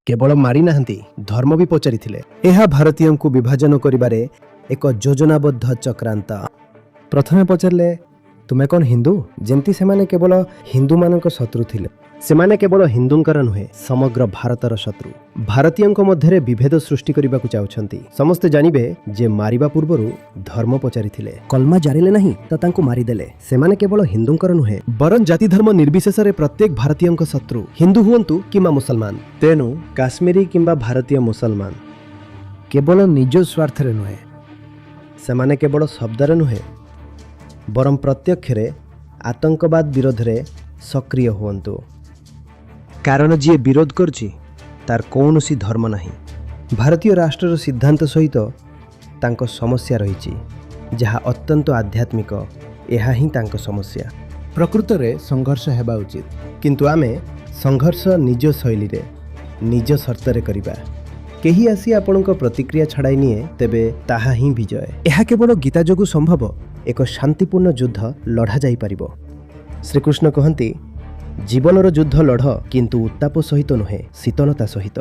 କେବଳ ମାରିନାହାନ୍ତି, ଧର୍ମ ବି ପଚାରିଥିଲେ। ଏହା ଭାରତୀୟଙ୍କୁ ବିଭାଜନ କରିବାରେ ଏକ ଯୋଜନାବଦ୍ଧ ଚକ୍ରାନ୍ତ। ପ୍ରଥମେ ପଚାରିଲେ, ତୁମେ କ'ଣ ହିନ୍ଦୁ? ଯେମିତି ସେମାନେ କେବଳ ହିନ୍ଦୁମାନଙ୍କ ଶତ୍ରୁ ଥିଲେ। ସେମାନେ କେବଳ ହିନ୍ଦୁଙ୍କର ନୁହେଁ, ସମଗ୍ର ଭାରତର ଶତ୍ରୁ। ଭାରତୀୟଙ୍କ ମଧ୍ୟରେ ବିଭେଦ ସୃଷ୍ଟି କରିବାକୁ ଚାହୁଁଛନ୍ତି। ସମସ୍ତେ ଜାଣିବେ ଯେ ମାରିବା ପୂର୍ବରୁ ଧର୍ମ ପଚାରିଥିଲେ। କଲମା ଜାଣିଲେ ନାହିଁ ତ ତାଙ୍କୁ ମାରିଦେଲେ। ସେମାନେ କେବଳ ହିନ୍ଦୁଙ୍କର ନୁହେଁ, ବରଂ ଜାତି ଧର୍ମ ନିର୍ବିଶେଷରେ ପ୍ରତ୍ୟେକ ଭାରତୀୟଙ୍କ ଶତ୍ରୁ, ହିନ୍ଦୁ ହୁଅନ୍ତୁ କିମ୍ବା ମୁସଲମାନ। ତେଣୁ କାଶ୍ମୀରୀ କିମ୍ବା ଭାରତୀୟ ମୁସଲମାନ କେବଳ ନିଜ ସ୍ୱାର୍ଥରେ ନୁହେଁ, ସେମାନେ କେବଳ ଶବ୍ଦରେ ନୁହେଁ, ବରଂ ପ୍ରତ୍ୟକ୍ଷରେ ଆତଙ୍କବାଦ ବିରୋଧରେ ସକ୍ରିୟ ହୁଅନ୍ତୁ। କାରଣ ଯିଏ ବିରୋଧ କରୁଛି, ତାର କୌଣସି ଧର୍ମ ନାହିଁ। ଭାରତୀୟ ରାଷ୍ଟ୍ରର ସିଦ୍ଧାନ୍ତ ସହିତ ତାଙ୍କ ସମସ୍ୟା ରହିଛି, ଯାହା ଅତ୍ୟନ୍ତ ଆଧ୍ୟାତ୍ମିକ। ଏହା ହିଁ ତାଙ୍କ ସମସ୍ୟା। ପ୍ରକୃତରେ ସଂଘର୍ଷ ହେବା ଉଚିତ, କିନ୍ତୁ ଆମେ ସଂଘର୍ଷ ନିଜ ଶୈଳୀରେ, ନିଜ ସର୍ତ୍ତରେ କରିବା। କେହି ଆସି ଆପଣଙ୍କ ପ୍ରତିକ୍ରିୟା ଛଡ଼ାଇ ନିଏ, ତେବେ ତାହା ହିଁ ବିଜୟ। ଏହା କେବଳ ଗୀତା ଯୋଗୁଁ ସମ୍ଭବ। ଏକ ଶାନ୍ତିପୂର୍ଣ୍ଣ ଯୁଦ୍ଧ ଲଢ଼ାଯାଇପାରିବ। ଶ୍ରୀକୃଷ୍ଣ କହନ୍ତି, ଜୀବନର ଯୁଦ୍ଧ ଲଢ଼, କିନ୍ତୁ ଉତ୍ତାପ ସହିତ ନୁହେଁ, ଶୀତଳତା ସହିତ।